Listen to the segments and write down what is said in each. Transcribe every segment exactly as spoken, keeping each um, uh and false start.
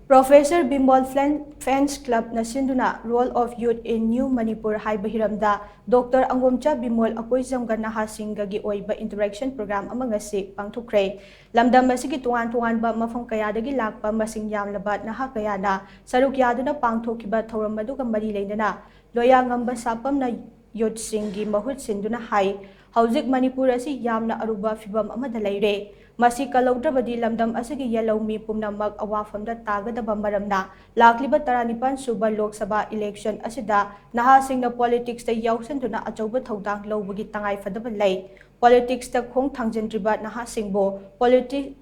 Professor Bimol Flan- Fans Clubꯅ ꯁꯤꯟꯗꯨꯅ Role of Youth in New Manipur ꯍꯥꯏꯕ ꯍꯤꯔꯝꯗ doctor ꯑꯉꯣꯝꯆꯥ Bimol ꯑꯀꯣꯏꯖꯝꯒ ꯅꯍꯥꯁꯤꯡꯒꯒꯤ ꯑꯣꯏꯕ interaction program ꯑꯃ ꯉꯁꯤ ꯄꯥꯡꯊꯣꯛꯈ꯭ꯔꯦ꯫ ꯂꯝꯗꯝ ꯑꯁꯤꯒꯤ ꯇꯣꯉꯥꯟ ꯇꯣꯉꯥꯟꯕ ꯃꯐꯝ ꯀꯌꯥꯗꯒꯤ ꯂꯥꯛꯄ ꯃꯁꯤꯡ ꯌꯥꯝꯂꯕ ꯅꯍꯥ ꯀꯌꯥꯅ ꯁꯔꯨꯛ ꯌꯥꯗꯨꯅ ꯄꯥꯡꯊꯣꯛꯈꯤꯕ ꯊꯧꯔꯝ ꯑꯗꯨꯒ ꯃꯔꯤ ꯂꯩꯅꯅ ꯂꯣꯌꯥꯉꯝꯕ ꯁꯥꯄꯝꯅ youthꯁꯤꯡꯒꯤ ꯃꯍꯨꯠ ꯁꯤꯟꯗꯨꯅ ꯍꯥꯏ, ꯍꯧꯖꯤꯛ ꯃꯅꯤꯄꯨꯔ ꯑꯁꯤ ꯌꯥꯝꯅ ꯑꯔꯨꯕ ꯐꯤꯚꯝ ꯑꯃꯗ ꯂꯩꯔꯦ꯫ ꯃꯁꯤ ꯀꯜꯍꯧꯗ꯭ꯔꯕꯗꯤ ꯂꯝꯗꯝ ꯑꯁꯤꯒꯤ ꯌꯦꯜꯍꯧꯃꯤ ꯄꯨꯝꯅꯃꯛ ꯑꯋꯥꯐꯝꯗ ꯇꯥꯒꯗꯕ ꯃꯔꯝꯅ ꯂꯥꯛꯂꯤꯕ ꯇꯔꯥꯅꯤꯄꯥꯟ ꯁꯨꯕ ꯂꯣꯛ ꯁꯚꯥ election ꯑꯁꯤꯗ ꯅꯍꯥꯁꯤꯡꯅ politicsꯇ ꯌꯥꯎꯁꯤꯟꯗꯨꯅ ꯑꯆꯧꯕ ꯊꯧꯗꯥꯡ ꯂꯧꯕꯒꯤ ꯇꯉꯥꯏꯐꯗꯕ ꯂꯩ꯫ Politicsꯇ ꯈꯣꯡ ꯊꯥꯡꯖꯤꯟꯗ꯭ꯔꯤꯕ ꯅꯍꯥꯁꯤꯡꯕꯨ politi-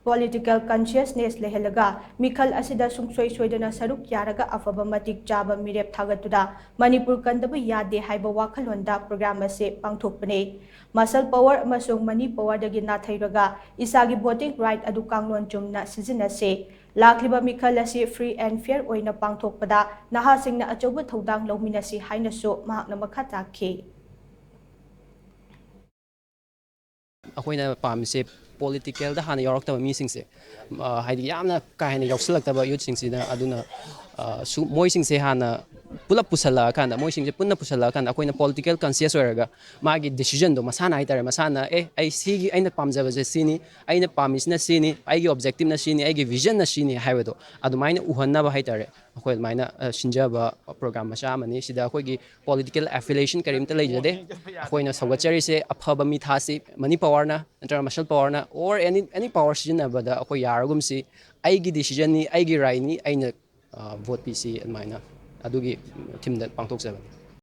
political consciousness ꯂꯩꯍꯜꯂꯒ ꯃꯤꯈꯜ ꯑꯁꯤꯗ ꯁꯨꯡꯁꯣꯏ ꯁꯣꯏꯗꯅ ꯁꯔꯨꯛ ꯌꯥꯔꯒ ꯑꯐꯕ ꯃꯇꯤꯛ ꯆꯥꯕ ꯃꯤꯔꯦꯞ ꯊꯥꯒꯠꯇꯨꯅ ꯃꯅꯤꯄꯨꯔ ꯀꯟꯗꯕ ꯌꯥꯗꯦ ꯍꯥꯏꯕ ꯋꯥꯈꯜꯂꯣꯟꯗ program ꯑꯁꯤ ꯄꯥꯡꯊꯣꯛꯄꯅꯤ꯫ Muscle power ꯑꯃꯁꯨꯡ money powerꯗꯒꯤ ꯅꯥꯊꯩꯔꯒ ꯏꯁꯥꯒꯤ voting right ꯑꯗꯨ ꯀꯥꯡꯂꯣꯟ ꯆꯨꯝꯅ ꯁꯤꯖꯤꯟꯅꯁꯤ꯫ ꯂꯥꯛꯂꯤꯕ ꯃꯤꯈꯜ ꯑꯁꯤ free and fair ꯑꯣꯏꯅ ꯄꯥꯡꯊꯣꯛꯄꯗ ꯅꯍꯥꯁꯤꯡꯅ ꯑꯆꯧꯕ ꯊꯧꯗꯥꯡ ꯂꯧꯃꯤꯟꯅꯁꯤ ꯍꯥꯏꯅꯁꯨ ꯃꯍꯥꯛꯅ ꯃꯈꯥ ꯇꯥꯈꯤ꯫ ꯑꯩꯈꯣꯏꯅ ꯄꯥꯝꯃꯤꯁꯦ politicalꯗ ꯍꯥꯟꯅ ꯌꯥꯎꯔꯛꯇꯕ ꯃꯤꯁꯤꯡꯁꯦ, ꯑ, ꯍꯥꯏꯗꯤ ꯌꯥꯝꯅ ꯀꯥ ꯍꯦꯟꯅ ꯌꯥꯎꯁꯜꯂꯛꯇꯕ youthꯁꯤꯡꯁꯤꯅ, ꯑꯗꯨꯅ, ꯑ, ꯁꯨ- ꯃꯣꯏꯁꯤꯡꯁꯦ ꯍꯥꯟꯅ ꯄꯨꯂꯞ ꯄꯨꯁꯜꯂꯛꯑꯀꯥꯟꯗ, ꯃꯣꯏꯁꯤꯡꯁꯦ ꯄꯨꯟꯅ ꯄꯨꯁꯜꯂꯛꯑꯀꯥꯟꯗ ꯑꯩꯈꯣꯏꯅ political conscious ꯑꯣꯏꯔꯒ ꯃꯥꯒꯤ decisionꯗꯣ ꯃꯁꯥꯅ ꯍꯥꯏꯇꯥꯔꯦ, ꯃꯁꯥꯅ "ꯑꯦ, ꯑꯩ ꯁꯤꯒꯤ ꯑꯩꯅ ꯄꯥꯝꯖꯕꯁꯦ ꯁꯤꯅꯤ, ꯑꯩꯅ ꯄꯥꯝꯃꯤꯁꯤꯅ ꯁꯤꯅꯤ, ꯑꯩꯒꯤ objectiveꯅ ꯁꯤꯅꯤ, ꯑꯩꯒꯤ visionꯅ ꯁꯤꯅꯤ" ꯍꯥꯏꯕꯗꯣ ꯑꯗꯨꯃꯥꯏꯅ ꯎꯍꯟꯅꯕ ꯍꯥꯏꯇꯥꯔꯦ꯫ ꯑꯩꯈꯣꯏ ꯑꯗꯨꯃꯥꯏꯅ, ꯑ, ꯁꯤꯟꯖꯕ program ꯃꯆꯥ ꯑꯃꯅꯤ꯫ ꯁꯤꯗ ꯑꯩꯈꯣꯏꯒꯤ political affiliation ꯀꯔꯤꯝꯇ ꯂꯩꯖꯗꯦ꯫ ꯑꯩꯈꯣꯏꯅ ꯁꯧꯒꯠꯆꯔꯤꯁꯦ ꯑꯐꯕ ꯃꯤ ꯊꯥꯁꯤ, money powerꯅ ꯅꯠꯇ꯭ꯔꯒ muscle powerꯅ or any, any power ꯁꯤꯖꯤꯟꯅꯕꯗ ꯑꯩꯈꯣꯏ ꯌꯥꯔꯒꯨꯝꯁꯤ꯫ ꯑꯩꯒꯤ decisionꯅꯤ, ꯑꯩꯒꯤ rightꯅꯤ, ꯑꯩꯅ, ꯑ, vote ꯄꯤꯁꯤ, ꯑꯗꯨꯃꯥꯏꯅ ꯑꯗꯨꯒꯤ themeꯗ ꯄꯥꯡꯊꯣꯛꯆꯕꯅꯤ꯫